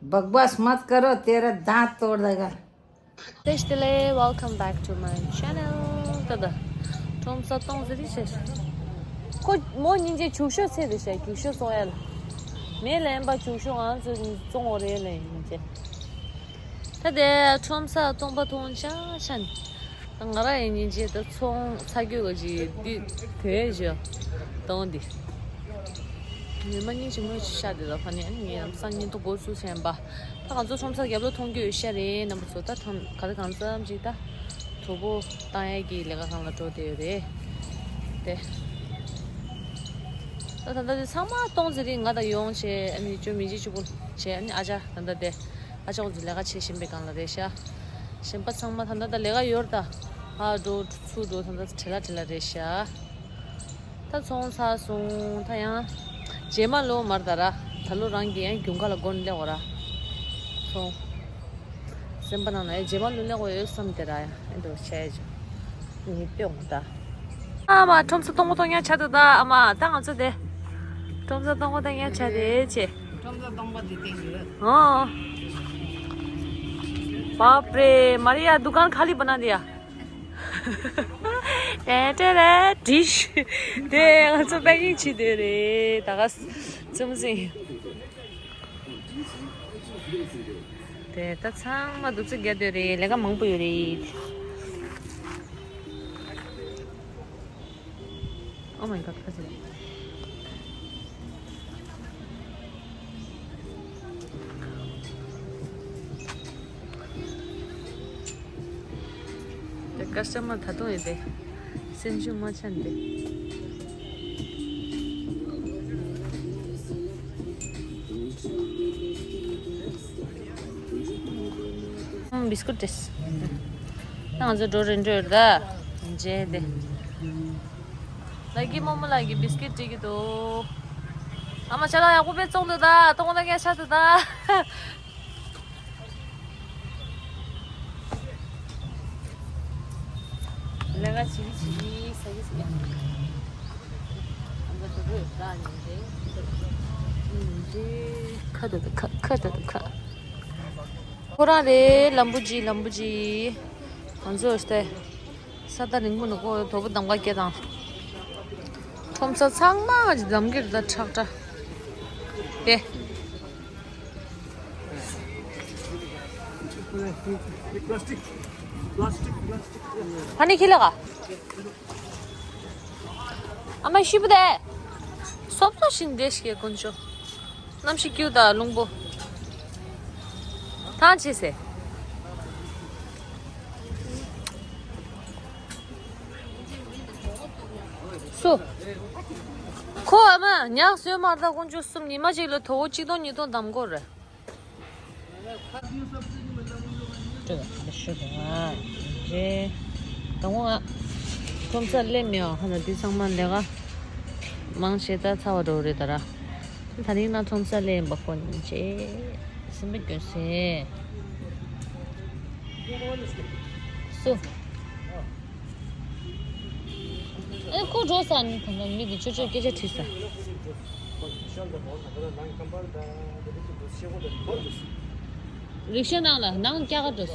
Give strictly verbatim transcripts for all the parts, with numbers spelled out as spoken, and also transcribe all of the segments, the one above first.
बकवास मत करो, तेरा दांत तोड़ देगा। Welcome back to my channel. ད་ད་ཁྲོམ་ས་སྟོང་ཟེར་རིགས་བྱས། ཁོ་མོ་སྙིང་རྗེ་རྒྱུག་ཤོག་ཚེ་དེ་བྱས་རྒྱུག་ཤོག་སོང་ཡ་ལ། མེ་ལེན་པ་རྒྱུག་ཤོག་ང་ཚོ་བཙོང་འོ་རེད་ལེ་སྙིང་རྗེ། ད་དེ་ཁྲོམ་ས་སྟོང་པ་མཐོང་ཆ་ཆ་ནི། ད་ང་རང་ཡིན་ཉིན་བྱེད་ད་ཚོང་ཚ་རྒྱུད་ག་ཅིག་འདི་དོན་ཞོ་གཏོང་འདི། ཉི་མ་གཉིས་ཀྱི་སྔོན་ཞིག་ཤ་དེ་ལ་ཕ་ནས་ངའི་ལམ་སང་ཉིན་ཐོ་འགོ་ཚུགས་ཆེན་པ། ད་ང་ཚོ་ཁྲོམ་ས་རྒྱབ་ལོ་མཐོང་རྒྱུ་ཡོད་ཤ་རེད་རྣམ་པ་ཚོ། ད་ཐང་ག་ད་གང་འཚམ་ཅིག་ད་དོ་པོ་བཏང་ཡས་ཀྱི་ལས་ཀ་གང་ལ་འགྲོ་བསྡད་ཡོད་རེད་དེ། ད་ད་ལྟ་དེ་ཚང་མ་སྟོང་ཟེར་རིང་ང་དང་ཡོང་བྱས་ཨ་ནི་ཅོ་མི་འཇིགས་གཅིག་པུ་བྱས་ཨ་ནི་ཨ་ཅག་ད་ལྟ་དེ། ཨ་ཅག་ཚོ་ལས་ཀ་བྱེད་བཞིན་པའི་སྒང་ལ་རེད་ཤག་གཞན་པ་ཚང་མ་ད་ལྟ་ད་ལས་ཀ་ཡོད་རེད་ད། ཕར་འགྲོ་ཚུར་འགྲོ་ད་ལྟ་བྲེལ་ལ་བྲེལ་ལ་རེད་ཤག་ད་ཚོང་ཚར་སོང་ད་ཡང་། རྗེས་མ་ལོ་མར་ད་ར། ད་ལོ་རང་གི་ཡང་རྒྱུན་ཁ་ལ་སྒོ་ནས་སླེབས་འོ་ར། ཚོང་། སེམས་པ་ནང་ན་ཡང་རྗེས་མ་ལོ་སླེབས་འོ་ཡོད་བསམ་དེ་ར་ཡང་ཨེ་འགྲོ་བྱས་ཅིག་ངས་སྟོན་འོ་ད། ཨ་མ་ཁྲོམ་ས་སྟོང་པོ་སྟོང་ཉག་ཆགས་འདུག་ད། ཨ་མ་ད་ང་ཚོ་དེ། ཁྲོམ་ས་སྟོང་པོ་སྟོང་ཉག་ཆགས་དེ་ཆེ། ཁྲོམ་ས་སྟོང་པོ་དེ་སྟེང་གི། ཨོ། बाप रे, मारिया दुकान खाली बना दिया। ཏེ་ཏེ་རེ་ཏིཤ། དེ་ང་ཚོ་པེ་ཀིང་བྱེད་དེ་རེད་ད་ག་ཙམ་ཟིན། དེ་ད་ཚང་མ་འདུག་ཚིག་རྒྱག་འདོད་རེད། ལས་ཀ་མང་པོ་ཡོད་རེད། Oh my god, ཁ་ཟེར། དེ་ཀ་སི་ཊ་མར་ད་དུང་ཡོད་དེ། སེམས་ཤུགས་མ་ཆག་འདི། ཨང་། བིས་ཀུཊ་དེ། ང་ཚོ་འགྲོ་རན་འགྲོ་ཡོད་ད། རྗེས་དེ། ལ་གི་རྨོ་མོ་ལགས་ཀྱིས་བིས་ཀིཊ་སྤྲད་ཀྱི་འདུག་ཨ་མ་ཅ་ལག་ཡག་པོ་དཔེ་བཙོང་འདུག་ད། གཏོང་ན་ངས་ཆ་འདུག་ད། ལས་ཀ་བྱེད་ཀྱི་བྱེད་ཀྱི་ཟ་ཀྱི་ཟ་ཀྱི། ཨ་མ་ཚོ་རོས་ཀ་ཉིན་རེ། ཉིན་རེ། ཁ་ད་ད་ཁ། ཁ་ད་ད་ཁ། ཁོ་རང་རེད། ལམ་བུ་ཇི། ལམ་བུ་ཇི། ང་ཚོ་ཨོ་སྟེ། ས་ད་རིང་པོ་ནི་ཁོ་དོ་པོ་གདམ་ག་སྐྱེ་དང་། ཁྲོམ་ས་ཚང་མ་གདམ་གྱི་རེད་ད་ཁྲག་ཁྲག་དེ། plastic plastic plastic ཕ་ནི་ཁྱི་ལ་ག་ཨ་མ་ཤི་བུ་དེ། སོབ་སོབ་ཤིན་དེ་ཤི་དཀོན་མཆོག་གནམ་གཤིས་སྐྱིད་དང་རླུང་པོ། ཐང་ཆད་སེ། སུ། ཁོ་ཨ་མ་ཉག་བཟོས་མ་རེད་ད། དཀོན་མཆོག་གསུམ། ཉི་མ་གཅིག་ལ་དོ་པོ་གཅིག་སྟོང་ཉིས་སྟོང་བདམས་དགོས་རེད། སྤྲོད་ཞུ་དང་རྗེ། དང་པོ་ང་ཁྲོམ་སར་སླེབས་མེད་པ་ཧ་ན་དུས་ཚང་མ་ལས་ཀ་མང་ཆེ་ད་ཚར་བ་འགྲོ་རེད་ད་ར། ད་རིང་ན་ཁྲོམ་སར་སླེབས་པ་ཁོ་ཉིན་བྱེད་སེམས་པ་སྐྱོ་སེ། སུ། ཨེ་ཁོ་འགྲོ་ས་ནི་ད་ལྟ་མི་དེ་ཅོ་ཅོ་སྐད་ཆ་དྲིས་ས། རིག་ཤ་ནང་ལ་ནང་སྐྱ་ག་འགྲོ་ས།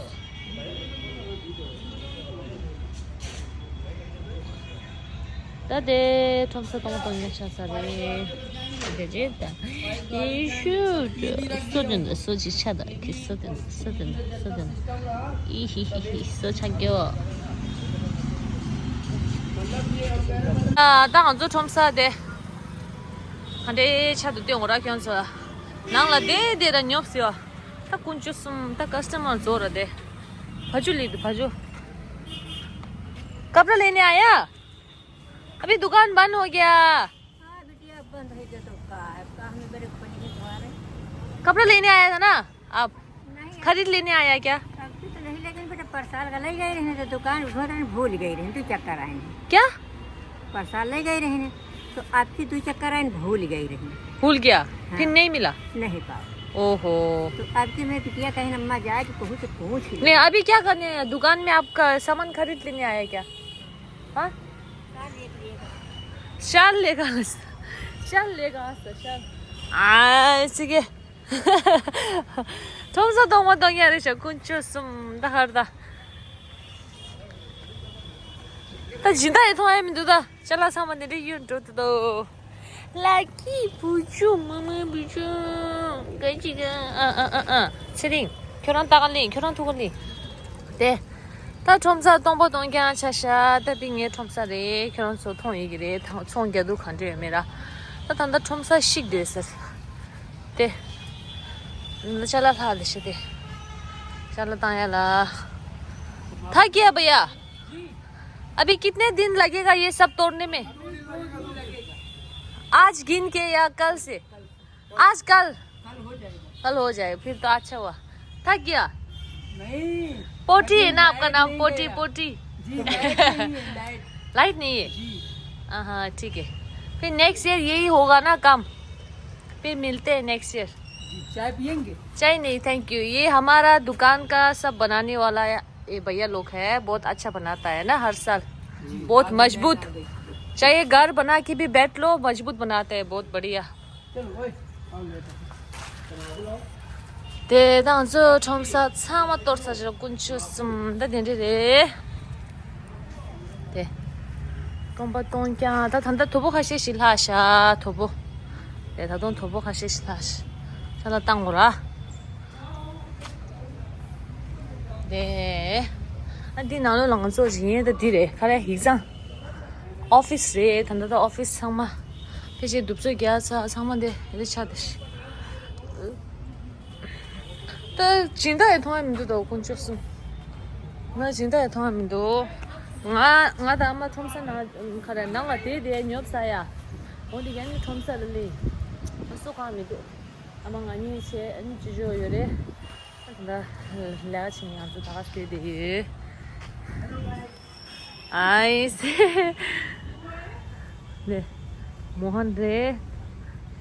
ད་དེ་ཁྲོམ་ས་སྟོང་སྟོང་ཉག་ཆགས་ས་རེད། དེ་རེད་ད། ཡེ་ཤུ། སོ་དེ་འདྲ་སོ་ཅིག་ཆ་ད་ཁི། སོ་དེ་འདྲ་སོ་དེ་འདྲ་སོ་དེ་འདྲ། ཨི་ཧི་ཧི་ཧི། སོ་ཆ་སྐྱོ། ཨ་ད་ང་ཚོ་ཁྲོམ་ས་དེ། ག་འདྲའི་ཆ་དུ་སྟོན་འོ་ར་ཁྱོད་ཚོ། ནང་ལ་བསྡད་བསྡད་ར་ཉོབ་སེ་བ། ད་དཀོན་མཆོག་གསུམ། ད་ཀ་སི་ཊ་མར་རྫོགས་ར་དེ། བ་ཇུ་ལི་དུ་བ་ཇུ། कपड़ा लेने आया? अभी दुकान बंद हो गया। हाँ बिटिया, अब बंद हो गया तो का है, अब का हमें बड़े खोली में धोआ रहे। कपड़ा लेने आया था ना आप? नहीं। खरीद लेने आया क्या? अब तो नहीं, लेकिन बेटा परसाल का ले गए रहे तो दुकान उधर भूल गए रहे, दो चक्कर आए। क्या? परसाल ले गए रहे तो आपकी दो चक्कर आए, भूल गए रहे। भूल गया? हाँ। फिर नहीं मिला? नहीं पाओ। ओहो। तो आपकी मैं बिटिया कहीं अम्मा जाए तो कहूँ तो पूछ ले। नहीं, अभी क्या करने हैं? दुकान में आपका सामान खरीद लेने आया क्या? हाँ? शाल लेगा, शाल लेगा, शाल। आ, ऐसे के। ཁྲོམ་ས་གཏོང་མ་གཏོང་ཡ་རེད་ཤག་དཀོན་མཆོག་གསུམ་ད་ཧར་ད། ད་སྦྱིན་བདག་ཡི་མཐོང་ཡ་མི་འདུག་ད་ཅ་ལག་ཚང་མ་འདི་འདྲ་གཡུག་འགྲོ་དུ་དོ། ལ་ཀི་བུ་ཆུང་མ་མ་བུ་ཆུང་ག་ཅི་ག་ཨ་ཨ་ཨ་ཨ། ཚེ་རིང་ཁྱོད་རང་ལྟ་ག་ལིང་ཁྱོད་རང་ཐུག་ག་ལིང་། དེ། ད་ཁྲོམ་ས་སྟོང་པ་སྟོང་རྐྱང་ཆ་ཤ་ད་འདི་ངའི་ཁྲོམ་ས་རེད། ཁྱོད་རང་ཚོ་མཐོང་ཡོད་ཀྱི་རེད། ད་ཚོང་རྒྱག་དུས་ག་འདྲ་ཡོད་མེད་ར། ད་ད་ལྟ་ཁྲོམ་ས་བཤིག་བསྡད་ཟེར། དེ། ད་ཅ་ལག་ལྷག་ལས་ཤི་དེ། ཅ་ལག་བཏང་ཡ་ལ། था क्या भैया? अभी कितने दिन लगेगा ये सब तोड़ने में? आज गिन के या कल से? आज कल। कल हो जाएगा। कल हो जाएगा, फिर तो अच्छा हुआ। थक गया? नहीं। पोटी है ना आपका नाम? पोटी, पोटी। जी, लाइट नहीं है, लाइट। लाइट नहीं है? जी। हाँ, हाँ, ठीक है। फिर नेक्स्ट ईयर यही होगा ना काम? फिर मिलते हैं नेक्स्ट ईयर। जी, चाय पियेंगे? चाय नहीं, थैंक यू। ये हमारा दुकान का सब बनाने वाला है, ये भैया लोग है, बहुत अच्छा बनाता है ना हर साल। जी, बहुत मजबूत। चाहे घर बना के भी बैठ लो, मजबूत बनाते हैं, बहुत बढ़िया। དེ་དང་ཚོ་ཁྲོམ་ས་ཚང་མ་གཏོར་ས་ཅིག་དཀོན་མཆོག་གསུམ་ད་དེ་འདྲ་རེད། དེ། སྟོང་པ་སྟོང་རྐྱང་ད་ད་ལྟ་དོ་པོ་ཁ་ཤས་ཤིག་ལྷག་ཤག་དོ་པོ། དེ་ད་དུང་དོ་པོ་ཁ་ཤས་ཤིག་ལྷག་ཤག་ཅ་ལག་བཏང་དགོས་ར། དེ། ཨ་འདི་ནང་ལོགས་ལ་ང་ཚོ་ཞིག་ཡིན་ད་འདི་རེད་ཁ་ར་ཡིག་ཚང་། ཨོ་ཕིས་རེད། ད་ལྟ་ད་ཨོ་ཕིས་ཚང་མ་ཕལ་ཆེར་གདུབ་ཚོད་རྒྱག་ཚ་ཚང་མ་འདི་རེད་ཆགས་ད་ཤི། ད་སྦྱིན་བདག་ཡི་མཐོང་ཡ་མི་འདུག་ད་དཀོན་མཆོག་གསུམ། ང་སྦྱིན་བདག་ཡི་མཐོང་ཡ་མི་འདུག་ང་ང་དང་ཨ་མ་ཁྲོམ་ས་ནང་ག་རེ་ནང་ལ་བསྡད་དེ་ཉོབ་ས་ཡ། འོ་འདི་ཡ་ནི་ཁྲོམ་ས་ལ་ལི། ང་སུ་གང་མི་འདུག་ཨ་མ་ང་གཉིས་བྱས་ཨ་ནི་ཅི་ཅོ་ཡོད་རེད། ད་ལས་ཀ་བྱེད་མཁན་ང་ཚོ་ད་ག་སྤྲད་དེ་ཡོད། ཨའི་སེ། ནེ། མོ་ཧན་རེད།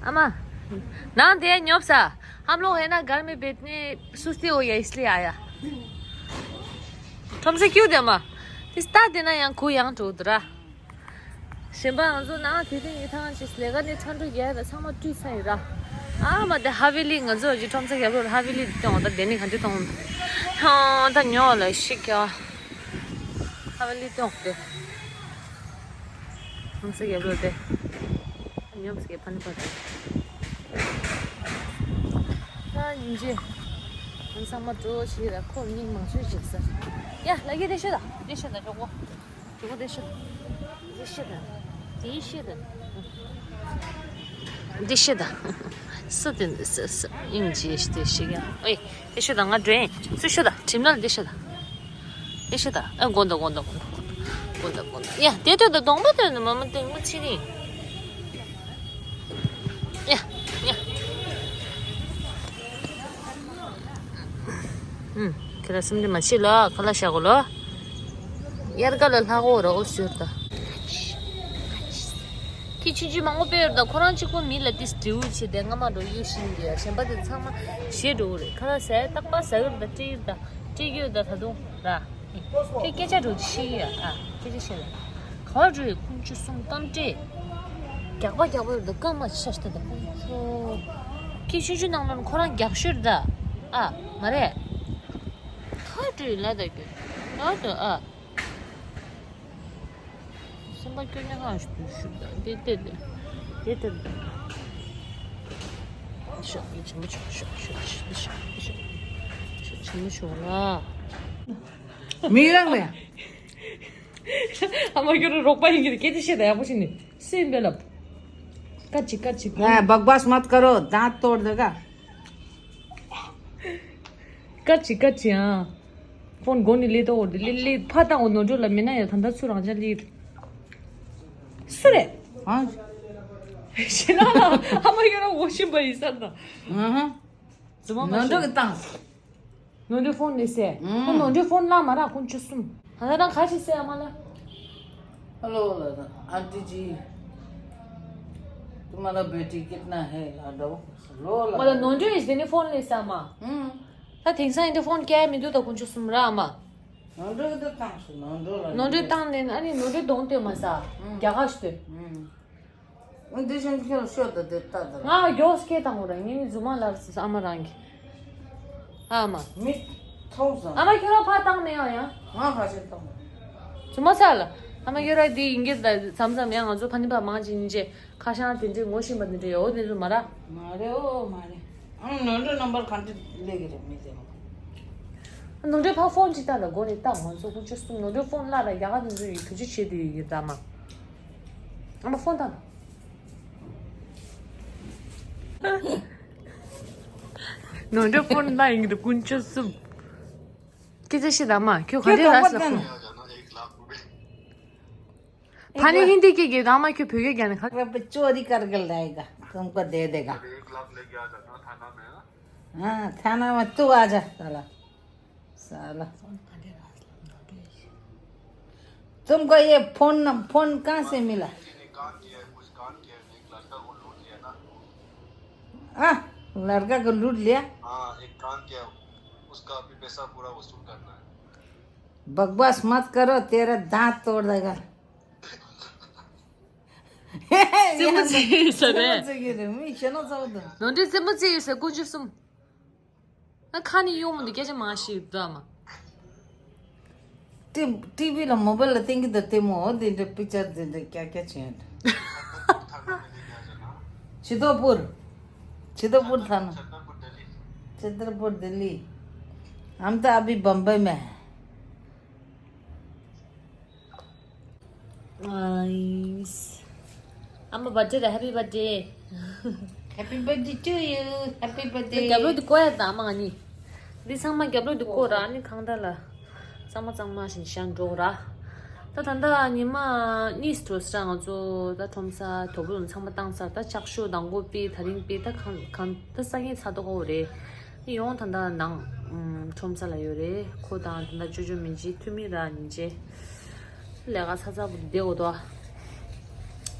ཨ་མ། ནང་དེ་ཉོབ་ས། हम लोग है ना घर में बैठने सुस्ती हो गया इसलिए आया। ཁྲོམ་ས་ཀྱུ་དེ་མ། དེ་སྟ་དེ་ན་ཡང་གུ་ཡང་འགྲོ་འདུག་ར། གཞན་པ་ང་ཚོ་ནང་དེ་རིང་ཡི་ཐང་ཅིག་ལས་ཀ་ནས་ཁྲ་འགྲོ་རྒྱག་ཡ་ད་ཚང་མ་བཀྲུས་ཚར་ཡིན་ར། ཨ་མ་དེ་ཧ་ཝེ་ལི་ང་ཚོ་ཀྱི་ཁྲོམ་ས་རྒྱབ་ལོགས་ཧ་ཝེ་ལི་དེ་འོང་ད་དེ་ནི་ག་འདྲ་གཏོང་། ཧང་ད་ཉོ་ལ་ཤི་ཀྱ། ཧ་ཝེ་ལི་དེ་འོང་དེ། ཁྲོམ་ས་རྒྱབ་ལོགས་དེ། ཉོབ་སྐྱེ་ཕན་པ་དེ། ད་ཉིན་རྗེ། ང་ཚང་མ་འགྲོ་ཞིག་ར་ཁོ་མིག་མང་ཤོས་ཞིག་ཟེར། ཡ་ལ་གི་དེ་ཤོད་ད་དེ་ཤོད་ད་ཇོ་བོ། ཇོ་བོ་དེ་ཤོད། དེ་ཤོད་ད། དེ་ཤོད་ད། འདི་ཤི་ད། སུ་དེ་འདི་སུ་སུ་ཨིན་ཇི་ཤི་དེ་ཤི་ཡ། ཨེ། དེ་ཤི་ད་ང་འདྲེན། སུ་ཤི་ད། ཁྲིམས་ནང་དེ་ཤི་ད། དེ་ཤི་ད། ཨེ་དགོན་ད་དགོན་ད་དགོན་ད། དགོན་ད་དགོན་ད། ཡ་དེ་དོད་ད་གདོང་པ་དོད་ནི་མ་མ་དེ་མ་ཕྱི་རིང་། ཡ། ཡ། ཨུམ། ཁྱེད་རང་སེམས་ཁྲལ་མ་བྱེད་ལོ། ཁ་ལག་བཞག་གོ་ལོ། དབྱར་ཁ་ལ་ལྷག་འོ་ར་འོ་ཟེར་ད། ཁྱི་ཆུང་ཆུང་མང་པོ་དཔེ་ཡོད་ད། ཁོ་རང་གཅིག་པོ་མི་ལ་ཏིས་འབྲེའུ་བྱེད་དེ་རྔ་མ་འགྲོ་གཡུག་བཞིན་གྱི་གཞན་པ་དེ་ཚང་མ་ཞེད་འགྲོ་གི་རེད། ཁ་ལག་ཟས་རྟག་པར་ཟ་གི་རེད་ད། སྤྲད་ཡོད་ད། སྤྲད་ཀྱི་ཡོད་ད་ད་དུང་ར། ཁྱེད་སྐད་ཆ་འགྲོ་ཅི་ཤེས་ཡ་ཨ། སྐད་ཆ་བཤད་ལ། ག་བ་འགྲོ་ཡི་ཁུངས་ཆུ་སོང་གཏམ་སྤྲད། རྒྱག་པ་རྒྱག་པ་ཡོད་ད་སྐར་མ་ཆ་ཤ་ད་ད། ཁྱི་ཆུང་ཆུང་ནང་ལ་ཁོ་རང་རྒྱག་ཤོད་ད། ཨ། མ་རེད། ག་བ་འགྲོ་ཡི་ལ་ད་རྒྱུ། ཨ་ད་ཨ། སེམས་པ་སྐྱོ་ཉག་ག་ཞིག་ཏུ་ཞུགས་དང་དེ་ལྟ་དེ་ལྟ་དེ་ལྟ་དེ། ཤོག་ཡིད་ཆེན་པོ་ཆོག་ཤོག་ཤོག་ཤོག་ཤོག་ཤོག་ཆེན་པོ་ཆོག་ལ། མི་རང་ལ། ཨ་མ་ཁྱོད་རང་རོགས་པ་ཡིན་གྱི་སྐད་ཆ་བཤད་དང་ཡག་པོ་བྱས་ནས་སེམས་པའི་ལབ། ཀ་ཅི་ཀ་ཅི་ཀ། हाँ, बकवास मत करो, दांत तोड़ देगा। ཀ་ཅི་ཀ་ཅི་ཨང་། ཕོན་སྒོ་ནས་ལས་ཏོག་འོ་དེ་ལས་ལས་ཕ་དང་འོ་ནོར་འགྲོ་ལ་མི་ན་ཡང་ད་ལྟ་ཚུར་རང་ཅག་ལས། སུ་རེད། ཨ། ཞེ་ན་ལ་ཨ་མ་ཡོད་ན་འོ་ཤིན་པ་ཡིན་ས་ད། ཨ་ཧ། རྫུན་མ་མ་ནོར་འགྲོ་ཤོད། གི་བཏང་། ནོར་འགྲོའི་ཕོན་ལས་སེ། ཨ་ནོར་འགྲོའི་ཕོན་བླངས་མ་རག་ཁོང་ཆུ་གསུམ། ད་ལྟ་རང་ག་ཞིག་སེ་ཨ་མ་ལ། हेलो आंटी जी, तुम्हारा बेटी कितना है? ला दो। ལོ་ལ། མ་ལ་ནོར་འགྲོ་ཡིས་དེ་ནི་ཕོན་ལས་ས་མ། ཨུམ། ད་དེང་སང་ཡིན་དུས་ཕོན་སྐྱེལ་མི་འདུག་ད་དཀོན་མཆོག་གསུམ་ར་ཨ་མ། ནོར་འགྲོ་གི་འདུག་བཏང་སོང་ནོར་འགྲོ་ལ། ནོར་འགྲོ་བཏང་ནས་ཨ་ནི་ནོར་འགྲོ་གདོང་སྟོན་མ་ས། ཨུམ། རྒྱ་གར་ཞིག་སྟོན། ཨུམ། འདི་བཞིན་ཁྱོད་ཤོད་དང་དེ་ལྟ་དང་། ང་མགྱོགས་སྐད་བཏང་འོ་ར་ངས་ནི་རྫུན་མ་ལབ་ཟེར་ཨ་མ་རང་གིས། ཨ་མ། མི་ཐོང་སོང་། ཨ་མ་ཁྱོད་རང་ཕར་བཏང་མེད་ཡང་ཡང་། ང་ཕར་ཕྱིན་བཏང་། ཚུ་མ་ཚར་ལ། ཨ་མ་ཁྱོད་རང་དེ་ཡིན་གྱི་ད་མཚམས་མཚམས་ཡང་ང་ཚོ་ཕ་ནི་ཕ་མང་ཅིག་ཡིན་ཅེ་ཁ་ཤང་དེ་འདྲའི་ངོ་ཤེས་པ་དེ་འདྲའི་ཡོད་དེ་ཚོ་མ་ར། མ་རེད་ཨོ་མ་རེད། ཨང་ནོར་འགྲོ་རྣམ་པར་ག་འདྲ་ལས་ཀྱི་རེད་མི་ཚེ་མ། ནོར་འགྲོ་ཕར་ཕོན་ཅིག་བཏང་ལ་སྒོ་ནས་བཏང་ང་ཚོ་ཀུན་སྤྱོད་གསུམ་ནོར་འགྲོ་ཕོན་བླ་ར་རྒྱ་གར་དེ་ཚོ་ཡི་དུ་ཅི་བྱེད་དུ་ཡི་གི་ད་མ། ཨ་མ་ཕོན་བཏང་། ནོར་འགྲོ་ཕོན་ལ་ཡིན་གྱི་ཀུན་སྤྱོད་གསུམ། སྐད་ཆ་བཤད་དང་མ་ཁྱོད་ག་འདྲས་ར་ས་ཁུ། ཕ་ནི་ཧིན་དི་སྐད་ཀྱི་དང་མ་ཁྱོད་བོད་སྐད་རྒྱག་ནས་ཁ། वे चोरी करके लाएगा, तुमको दे देगा। एक लाख लेके आ जाना थाना में, हाँ? हाँ, थाना में तू आ जा, साला। साला। तुमको ये फोन न-, फोन कहाँ से मिला? किसी ने कान किया है, कुछ कान किया है, एक लड़का को लूट लिया ना। आ, लड़का को लूट लिया? हाँ, एक कान किया, उसका अभी पैसा पूरा वसूल करना है। बकवास मत करो, तेरा दांत तोड़ देगा। སེམས་པ་ཚིག་ཡོད་ས་རེད། སེམས་པ་ཚིག་གི་རེད། མི་ཞེ་ན་ཚ་བོ་འདུག་ནོར་འདྲེ་སེམས་པ་ཚིག་ཡོད་ས་ཀུན་སྤྱོད་གསུམ། ང་ཁ་ནས་གཡོག་མོ་འདི་སྐད་ཆ་མང་ཞིག་འདུག་ཨ་མ། ཏི་ཏི་བི་ལ་མོ་བལ་ལ་བསྟན་གི་འདུག་ལྟད་མོ་འོ་འདི་འདྲ་པིག་ཅར་འདི་འདྲ་ཀྱག་ཀྱག་བྱས་འདུག་ཆིདོ་པུར། ཆིདོ་པུར་ཐ་ན། ཆིདོ་པུར་ལྡི་ལི། हम तो अभी बम्बई में है। Nice. I'm a birthday, happy birthday. Happy birthday to you. Happy birthday. རྒྱབ་ལོགས་འདི་བཀོག་ཡ་དང་མ་ནི། འདི་ཚང་མ་རྒྱབ་ལོགས་འདི་བཀོག་ར་ནི་གང་ལྟར་ལ། གཙང་མ་གཙང་མ་བཞིན་བཞག་འགྲོ་ར། ད་ད་ལྟ་ཉི་མ་གཉིས་འགྲོ་ས་ང་ཚོ་ད་ཁྲོམ་ས་དོག་པོ་ཚང་མ་བཏང་ཚར། ད་ལྕགས་ཤོག་དང་པོ་པི་ད་རིང་པི་ད་གང་གང་ད་ས་ངན་ཚ་དོག་གོ་རེད། ཡོང་ད་ལྟ་ནང་ཁྲོམ་ས་ལ་ཡོད་རེད། ཁོ་དང་ད་ལྟ་ཅོ་ཅོ་མིན་ཅི་ཐུ་མི་ར་ཉིན་ཅེ་ལས་ཀ་ཚ་ཚ་པོ་བསྡད་འོ་དོ།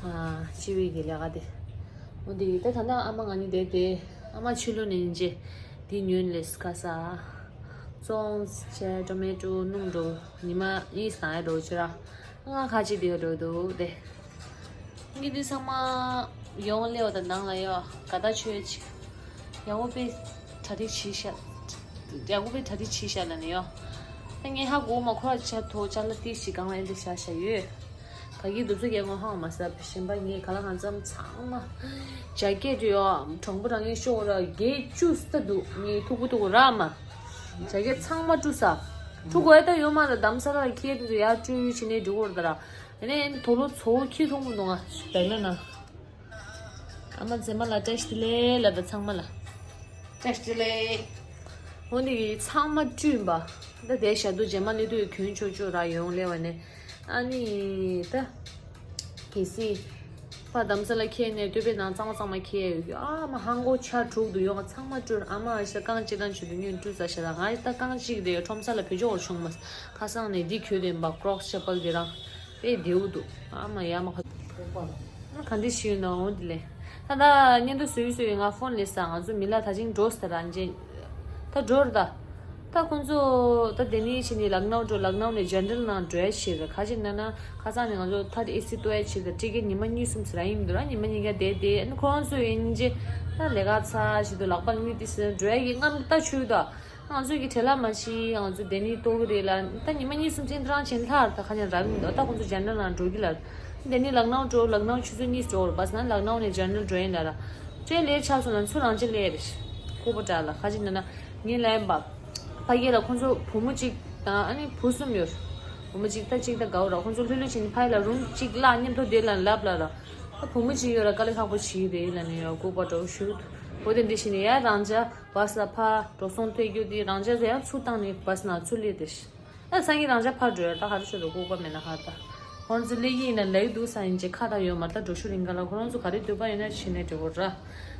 སྤྱི་བའི་གི་ལས་ཀ་དེ་འོ་དེ་ད་ད་ལྟ་ཨ་མ་ང་གཉིས་བསྡད་དེ་ཨ་མ་ཕྱི་ལོགས་ནས་ཉིན་ཅེ་དེ་ཉོན་ལས་ཀ་ས་ཙོང་ཆེ་ཊོ་མེ་ཊོ་སྣུམ་འགྲོ་ཉི་མ་གཉིས་སང་ཡ་འགྲོ་ཅི་ར། ང་ཁ་ཅིག་དེ་འགྲོ་འདུག་དེ། ངས་འདི་ཚང་མ་ཡོང་སླེབས་པ་དང་ནང་ལ་ཡོད་ག་ད་ཆོས་ཅིག་ཡག་པོ་དཔེ་གྲ་སྒྲིག་བྱས་ཤག་ཡག་པོ་དཔེ་གྲ་སྒྲིག་བྱས་ཤག་ལ་ནི་ཡོད། ད་ངས་ཧ་གོ་མ་ཁོ་ར་ཆ་ཐོ་ཅ་ལ་ཏི་ཞིག་གང་ལ་ཨེ་འདི་བྱ་བྱ་ཡོད། ག་གི་དུབ་ཚོ་རྒྱལ་ངོ་ཧང་མ་ཟ་བཞིན་པ་ངས་ག་ལ་གང་འཚམ་ཚང་མ་ཇ་ཀེ་ཊི་ཡོད་གྲོང་པོ་རང་ངས་ཤོག་ར་རྒྱལ་བཅུ་ས་འདུག་ངས་ཐུག་པོ་ཐུག་ར་མ། ཇ་ཀེ་ཊི་ཚང་མ་བཀྲུ་ས། ཐུག་གོ་ཨེ་ད་ཡོད་མ་ལ་དམ་ས་ར་ཁྱེད་དུ་ཡ་བཀྲུ་ཡུལ་ཕྱི་ནས་འགྲོ་གོ་ར་ད་ར། ཨ་ནི་དོ་ལོ་ཚོ་ཁྱི་ཐོང་པོ་འདུག་ང་བལ་ན་ན། ཨ་མ་མཛེས་མ་ལ་བཀྲ་ཤིས་བདེ་ལེགས་ལབ་པ་ཚང་མ་ལ། བཀྲ་ཤིས་བདེ་ལེགས། འོ་འདི་གི་ཚང་མ་བཀྲུས་པ། ད་དེ་ཞག་དུ་རྗེས་མ་སླེབས་དུས་གྱོན་ཆོག་ཆོག་ར་ཡོང་སླེབས་པ་ནས་ཨ་ནི་ད། གལ་སྲིད། ཕ་དམ་ས་ལ་ཁྱེད་ནས་སྟོད་པའི་ནང་གཙང་མ་གཙང་མ་ཁྱེད་ཨ་མ་ཧང་གོ་ཆ་དྲུག་ཏུ་ཡོང་ཚང་མ་བཀྲུས་ཨ་མ་ཨ་ཞེ་རྐང་གཅིག་དང་ཆུ་དུ་ཉོན་བཀྲུས་ས་ཞེ་ལ་ང་ད་རྐང་གཅིག་དེ་ཁྲོམ་ས་ལ་བེད་སྤྱོད་འོར་བྱུང་མ་ཁ་སང་ནས་འདི་གྱོད་དེ་འབའ་ཀྲོག་ཤ་པལ་དེ་རང་། དཔེ་བདེའུ་འདུག་ཨ་མ་ཡ་མ་ཁ། ཨ་ག་འདྲ་ཞིག་ཡོད་ན་འོང་དེ་ལས། ད་ད་བརྙན་ཐུང་བཟོས་བཟོས་ཡོད་ང་ཕོན་ལས་ས་ང་ཚོ་མི་ལ་ད་ཅིང་འགྲོ་ས་རང་ཅན། ད་འགྲོ་ར་ད། ད་ཁོང་ཚོ་ད་དེ་ནས་ཕྱིན་ནས་ལག་ནའུ་འགྲོ་ལག་ནའུ་ནས་ཇེ་ནེ་རལ་ནང་འགྲོ་ཡ་ཞིག་རེད་ཁ་ཅིག་ན་ན་ཁ་སང་ནས་ང་ཚོ་ད་དེ་ཨེ་སི་ཏོ་ཡ་ཞིག་རེད་ཊི་ཀེ་ཊི་ཉི་མ་གཉིས་གསུམ་ཟེར་ཡིན་འདུག་ར་ཉི་མ་གཉིས་ཀ་བསྡད་དེ་ཁོ་རང་ཚོ་ཡིན་ཅེ་ད་ལས་ཀ་ཚ་ཞིག་འདུག་ལག་པ་ལ་མི་ཏི་སི་འགྲོ་ཡ་གི་རྔམ་ད་ཆུ་ད། ང་ཚོ་གི་བྲེལ་ལ་མ་ཤི་ང་ཚོ་དེ་ནི་ལྟོ་གི་རེད་ལ་ད་ཉི་མ་གཉིས་གསུམ་ཅན་ཏྲང་ཆེན་ལྷག་ད་ཁ་ཉན་རག་མི་འདུག་ད་ཁོང་ཚོ་ཇེ་ནེ་རལ་ནང་འགྲོ་གི་ལ། དེ་ནི་ལག་ནའུ་འགྲོ་ལག་ནའུ་ཆུ་ཚོད་གཉིས་འགྲོ་བར་བས་ན་ལག་ནའུ་ནས་ཇེ་ནེ་རལ་འགྲོ་ཡིན་ལ་ར། ཅེ་ལས་ཆགས་སོང་ན་ཚུར་རང་ཅེ་ལས་རེད། ཁོ་པ་དྲག་ལ་ཁ་ཅིག་ན་ན་ངས་ལན་པ། ཕ་གི་ལ་ཁོང་ཚོ་བུ་མོ་གཅིག་དང་ཨ་ནི་བུ་གསུམ་ཡོད། བུ་མོ་གཅིག་ད་གཅིག་ད་དགའ་བོ་ར་ཁོང་ཚོ་ལྷོད་ལྷོད་བྱས་ནས་ཕ་ཡི་ལ་རུམ་གཅིག་བླངས་མཉམ་དུ་བསྡད་ལ་ལབ་ལ་ར། ད་བུ་མོ་གཅིག་ཡོད་ར་དཀའ་ལས་ཁག་པོ་བྱེད་ཀྱི་རེད་ལ་ནི་ཡོད་ལྐུགས་པ་འདྲ་བོ་ཞུ། འོ་དེ་འདྲ་བྱས་ནས་ཡ་རང་ཅག་བ་ས་ཕ་འགྲོ་སོང་ཐེ་རྒྱུ་དེ་རང་ཅག་ཟེར་ཡང་ཚུར་བཏང་ནས་བ་ས་ན་ཚུར་སླེབས་ཏེ་ཤི། ཨ་སང་ཉིན་རང་ཅག་ཕར་འགྲོ་ཡ་ད་ག་རེ་ཤོད་དོ་ལྐུགས་པ་མེད་ན་ཧ་ད། ཁོང་ཚོ་སླེབས་ཀྱི་ཡིན་ན་ལེགས་འདུག་ས་ཡིན་ཅེ་ཁ་ད་ཡོད་མ་ད་འགྲོ་ཤུ་རིང་ག་ལ་ཁོ་རང་ཚོ་ག་རེ་འདོད་པ་ཡོད་ན་བྱེད་ནས་འགྲོ་གོ་ར།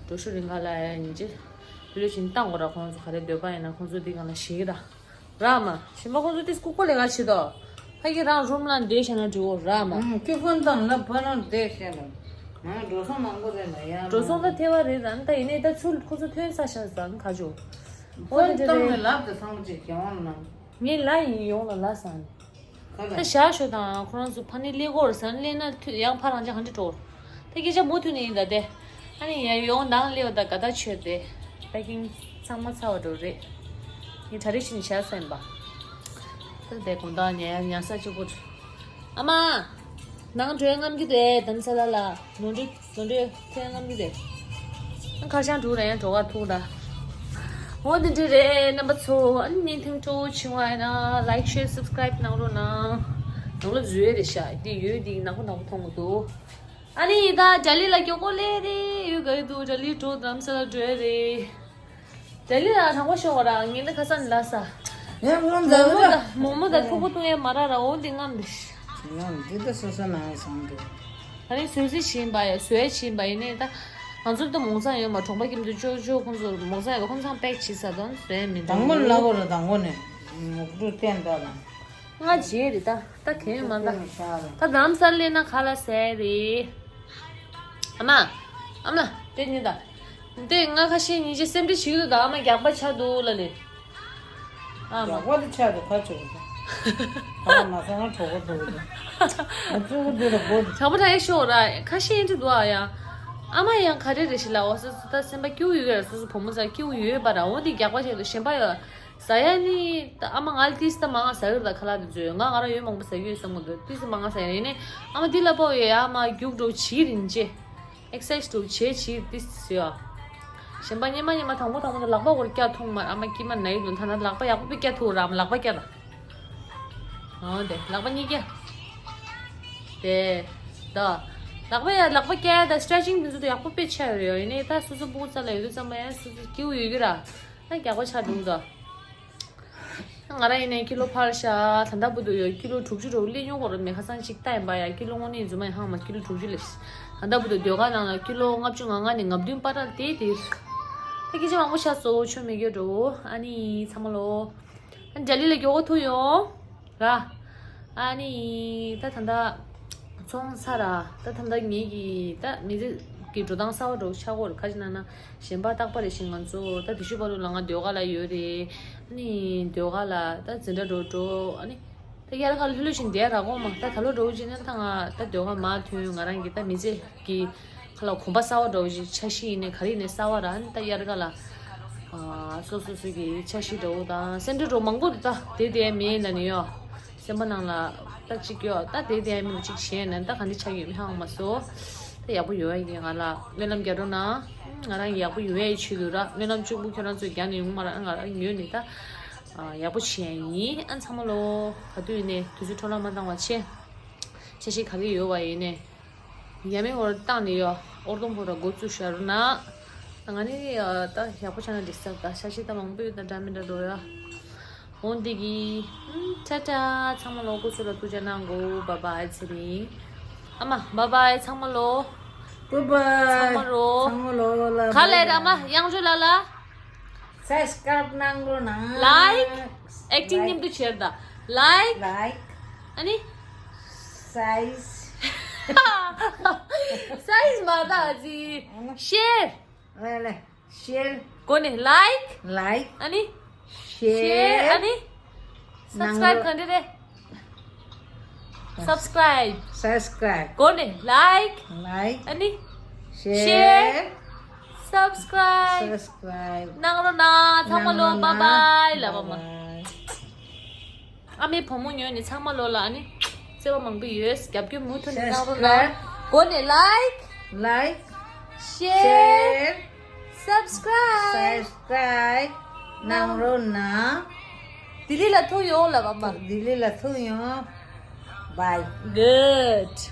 འགྲོ་ཤུ་རིང་ག་ལ་ཡ་ཡིན་ཅེ། བུ་ལོ་ཆེན་བཏང་གོ་ར་ཁོ་རང་ཚོ་ག་རེ་འདོད་པ་ཡིན་ན་ཁོང་ཚོ་འདི་ག་ལ་ཞིག་ར། ར་མ། ཞིམ་པ་ཁོང་ཚོ་ཏིས་ལྐུགས་པ་ལས་ག་བྱེད་དོ། ཕ་གི་རང་རུམ་ལ་འདས་བྱས་ན་འགྲིག་གོ་ར་མ། ཁྱི་ཁོན་དང་ལ་ཕ་རང་འདས་བྱས་ན། ང་འགྲོ་སོང་མང་པོ་རེད་ལ་ཡ། འགྲོ་སོང་ད་ཐེ་བ་རེད་ད་ད་ཡིན་ནའི་ད་ཚུར་ཁོ་ཚོ་ཐོན་ས་ཤ་ཟ་ཁ་ཇོ། ཁོ་ཁོན་དེ་དང་རེད། ནས་ལབ་དེ་སང་ཅིག་གྱོང་ལ། ངས་ལ་ཡིན་ཡོང་ལ་ལ་སང་། ཁ་ད་ལ། ཞག་ཤོ་དང་ཁོ་རང་ཚོ་ཕ་ནི་ལས་གོ་ར་སང་ལས་ན་ཐུ་ཡང་ཕ་རང་ཅག་ག་འདྲི་འགྲོ། ད་སྐད་ཆ་མུ་མཐུད་ནས་ཡིན་ད་དེ། ཨ་ནི་ཡ་ཡོང་ནང་སླེབས་པ་ད་ག་ད་ཆོད་དེ། པེ་ཀིང་ཚང་མ་ཚར་བ་འགྲོ་རེད། ངས་གྲ་སྒྲིག་བྱས་ནས་བཞག་ཟིན་པ། ད་དེ་དགོང་དག་ཉལ་ཉལ་ས་གཅིག་པོ། ཨ་མ། ནང་འགྲོ་ཡ་རྔམ་གྱི་འདུག་དམ་ས་ལ་ལ། ནོར་འཁྲུལ་ནོར་འཁྲུལ་ཐོན་རྔམ་གྱི་འདུག་ཨ་ཁ་ཤང་འགྲོ་ར་ཡང་འགྲོ་ག་ཐུག་ར། འོ་འདི་འདྲ་རེད་རྣམ་པ་ཚོ། ཨ་ནི་བརྙན་ཐུང་སྤྲོ་བོ་བྱུང་བ་ཡིན་ན་like share subscribe གནང་རོགས་གནང་། ནང་ལོགས་བཟོས་རེད་ཤག་འདི་ཡོད་འདི་ནག་པོ་ནག་པོ་མཐོང་གི་འདུག་ཨ་ནི་ད་ལྡི་ལི་ལ་མགྱོགས་པོ་སླེབས་རེད། ཡོད་ག་ཡོད་འདུག་ལྡི་ལི་འགྲོ་དམ་ས་ལ་འགྲོ་ཡ་རེད། ལྡི་ལི་ལ་དྲང་པོ་ཤོད་ར་ངས་འདི་ཁ་སང་ལ་ས། ཡང་ངོ་མོ་མཛའ་མོ་དང་མོག་མོག་དང་ཕྲུ་གུ་བཏུང་ཡ་མ་རག་ར། འོ་འདི་རྔམ་འདི། ཡང་འདི་ད་སོ་སོ་ནང་ཡ་སང་འདུག་ད་ནི་བཟོས་རྩིས་བྱིན་པ་ཡ་བཟོས་བྱིན་པ་ཡིན་ནའི་ད། ང་ཚོར་ད་མོག་ཚང་ཡོད་མ་གྲོང་པ་ཁྱིམ་དུ་ཅོ་ཅོ་ཁོང་ཚོར་མོག་ཚང་ཡོད་ཁོང་ཚང་པེག་བྱིས་ས་དང་བཟོས་མི་འདུག་དང་པོ་ལ་གོ་ར་དང་པོ་ནས་མོག་འབྲུ་བསྟན་ད་ལ། ང་རྗེས་རེད་ད། ད་གན་མ་ད། ད་རྡ་རམ་ས་ལ་སླེབས་ན་ག་ལ་ཟེར་རེད། ཨ་མ། ཨ་མ་ལགས་དེ་ཉིད་ད། དེ་ང་ཁ་ཤས་ཉིན་བྱེད་སེམས་ཁྲལ་བྱེད་ཀྱི་འདུག་ད་ཨ་མ་རྒྱགས་པ་ཆགས་འདུག་ལ་ལས། ཨ་མ། རྒྱགས་པ་དེ་ཆགས་འདུག་ཁ་ཆོག་གི་འདུག་ཨ་མ་ས་ང་གྲོགས་པོ་འདུག་གི་འདུག་ང་གཙོ་བོ་འདུག་ལ་སྒོ་འདུག་དྲང་པོ་དྲང་ཡ་ཤོད་ར་ཁ་ཤས་ཡིན་འདྲ་འདུག་ཨ་ཡ། ཨ་མ་ཡང་ག་རེ་རེད་ཤི་ལ་འོ་སོ་སོ་ད་སེམས་པ་སྐྱིད་པོ་ཡོད་གི་ར་སོ་སོ་བུ་མོ་ཟ་སྐྱིད་པོ་ཡོད་པ་ར་འོ་དེ་རྒྱགས་པ་ཆགས་འདུག་གཞན་པ་ཡོད། ཟ་ཡ་ནི་ད་ཨ་མ་ང་ལ་ཏིས་ད་མང་ང་ཟ་གི་རེད་ད་ཁ་ལག་དེ་ཚོས་ང་ང་རང་ཡོད་མང་པོ་ཟ་གི་ཡོད་བསམ་གི་འདུག་ཏིས་མང་ང་ཟ་ཡ་ཡིན་ནའི་ཨ་མ་འདི་ལ་པོ་ཡོད་ཨ་མ་རྒྱུགས་འགྲོ་བྱེད་རིན་ཅེ་ཨེག་སར་སའི་སི་འགྲོ་བྱེད་བྱེད་ཏིས་ཟེར་ཡ། གཞན་པ་ཉི་མ་ཉི་མ་དང་པོ་དང་པོ་དེ་ལག་པ་སྐོར་སྐྱ་འཐུང་མ་ཨ་མ་སྐྱེས་མ་ན་ཡི་དུ་ཐ་ན་ལག་པ་ཡག་པོ་པེ་སྐྱ་འཐུང་ར་ཨ་མ་ལག་པ་སྐྱ་ད། ཨོ་དེ་ལག་པ་གཉིས་སྐྱ། དེ། ད། ལག་པ་ཡ་ལག་པ་སྐྱ་ད་སི་ཊེ་ཆིང་དེ་ཚོ་ད་ཡག་པོ་པེ་ཆ་ཡོད་ཡ་ཡིན་ནའི་ད་སོ་སོ་སྤུ་གུ་རྩ་ལ་ཡོད་དུས་ཙམ་པ་ཡ་སོ་སོ་སྐྱིད་པོ་ཡོད་ཀྱི་ར། ད་རྒྱགས་པ་ཆགས་འདུག་ད། ང་རང་ཡིན་ནའི་ཀི་ལོ་འཕར་ཤག་ད་ལྟ་བུ་དུ་ཡོད་ཀི་ལོ་དྲུག་ཅུ་རེ་དགུ་སླེབས་མྱོང་གོ་ར་མེད་ཁ་སང་གཅིག་ལྟ་ཡིན་པ་ཡ་ཀི་ལོ་དངོས་གནས་རྫུན་མ་ཡིན་ཧང་མ་ཀི་ལོ་དྲུག་ཅུ་སླེབས། ད་ལྟ་བུ་དུ་ཟློས་གར་ནང་ལ་ཀི་ལོ་ལྔ་བཅུ་ང་ལྔ་ནས་ལྔ་བདུན་བར་ལ་དེ་དེ། ད་སྐད་ཆ་མང་པོ་ཤ་སོ་ཆོ་མེད་རྒྱུ་འགྲོ་ཨ་ནི་ཚང་མ་ལོ། ཨ་ནི་ལྡི་ལི་ལ་མགྱོགས་པོ་ཐུག་ཡོང་། ར། ཨ་ནི། ད་ད་ལྟ། ཚོང་ཚ་ར། ད་ད་ལྟ་ངེད་ཀྱི་ད་མི་ཚེ་གི་འགྲོ་སྟངས་གསར་བ་འགྲོ་ཆགས་ཀྱི་ཡོད་རེད་ཁ་ཅིག་ན་ན། གཞན་པ་རྟག་པ་རེ་བཞིན་ང་ཚོ་ད་དེ་ཤུ་པ་ལུ་ལ་ང་ཟློས་གར་ལ་ཡོད་རེད། ཨ་ནི་ཟློས་གར་ལ་ད་འཛིན་གྲྭ་འགྲོ་འགྲོ་ཨ་ནི། ད་དབྱར་ཁ་ལྷོད་ལྷོད་བཞིན་བསྡད་ར་གོ་མ་ད་ད་ལོ་འགྲོ་བཞིན་ན་ད་ང་ད་ཟློས་གར་མ་ཐོན་ང་རང་གི་ད་མི་ཚེ་གི་ཁ་ལ་གོམ་པ་གསར་བ་འདྲ་བོ་ཞིག་འཆར་གཞི་ཡིན་ནའི་ག་རེ་ཡིན་ནའི་གསར་བ་ར་ཨ་ནི་ད་དབྱར་ཁ་ལ་ཨ་སོ་སོ་སོ་གི་འཆར་གཞི་འདྲ་བོ་དང་སེམས་ཁྲལ་འདྲ་བོ་མང་པོ་འདུག་ད་དེ་དེ་མེད་ན་ནི་ཡོ། སེམས་པ་ནང་ལ་ད་གཅིག་ཡོ་ད་དེ་དེ་མེད་ན་གཅིག་བྱས་ན་ད་ག་འདི་ཆགས་ཡོད་མི་ཧང་མ་སོ། ད་ཡག་པོ་ཡོད་ཡ་ཡིན་ང་ལ་སྨོན་ལམ་རྒྱག་རོགས་གནང་། ང་རང་ཡག་པོ་ཡོང་ཡ་ཡི་ཆེད་དུ་ར་སྨོན་ལམ་གཅིག་པུ་ཁྱོད་རང་ཚོས་རྒྱག་ནས་ཡོང་མ་ར་ང་རང་ཉོས་ནས་ད་ཡག་པོ་བྱས་ཡ་ཡིན་ཨ་ཚང་མ་ལོ། ག་དུས་ཡིན་ནའི་དུས་ཚོད་འཕྲོ་བརླག་མ་བཏང་བ་བྱས། འཆར་གཞི་ག་རེ་ཡོད་པ་ཡིན་ནའི། ཡ་མའི་འོར་བཏང་ནས་ཡོ། ཨོར་དོང་ཕོ་ར་འགོ་བཙུགས་ཤར་ན། ང་ནི་ད་ཡག་པོ་ཆགས་ན་འགྲིག་ས་ད་ཤ་ཤི་ད་མང་པོ་ཡོད་ད་འདྲ་མི་འདྲ་འགྲོ་ཡ། འོན་ཏེ་གི། ཊ་ཊ་ཚང་མ་ལོ་སྐུ་གཟུགས་ལ་ཐུགས་རྗེ་གནང་གོ་བཱའི་བཱའི་ཚེ་རིང་། ཨ་མ་བཱའི་བཱའི་ཚང་མ་ལོ། བཱའི་བཱའི། ཚང་མ་རོ། ཚང་མ་ལོ་ལ། ག་ལས་ར་མ་དབྱངས་སྒྲོལ་ལ་ལ། སབ་སི་ཀ་རེབ་གནང་རོགས་གནང་། ལའིཀ་ཨེག་ཊིང་མཉམ་དུ་བྱེད་ད། ལའིཀ་ལའིཀ་ཨ་ནི། སབ་སི་ཀ་རེབ། སབ་སི་ཀ་རེབ་མ་ད་ཨ་ཙི། ཨ་ནི། ཤེར། ལེ་ལེ། ཤེར། གོ་ནས་ལའིཀ་ལའིཀ་ཨ་ནི། ཤེར། ཤེར་ཨ་ནི། གནང་རོགས། སབ་སི་ཀ་རེབ་ག་འདྲ་རེད། སབ་སི་ཀ་རེབ། སབ་སི་ཀ་རེབ། གོ་ནས་ལའིཀ་ལའིཀ་ཨ་ནི། ཤེར། ཤེར། སབ་སི་ཀ་རེབ། སབ་སི་ཀ་རེབ། གནང་རོགས་གནང་ཚང་མ་ལོ། གནང་རོགས་བཱའི་བཱའི་གནང་། ལབ་པ་མ། བཱའི་བཱའི། ཨ་མའི་བུ་མོ་ཉོས་ནས་ཚང་མ་ལོ་ལ་ཨ་ནི། བརྩེ་བ་མང་པོ་ཡོད། རྒྱབ་སྐྱོར་མུ་མཐུད་ནས་གནང་རོགས་གནང་། སབ་སི་ཀ་རེབ། གོ་ནས་ལའིཀ་ལའིཀ་ཤེར། ཤེར། སབ་སི་ཀ་རེབ། སབ་སི་ཀ་རེབ་གནང་རོགས་གནང་། ལྡི་ལི་ལ་ཐུག་ཡོང་ལབ་པ་མ། ལྡི་ལི་ལ་ཐུག་ཡོང་། བཱའི། གུཌ།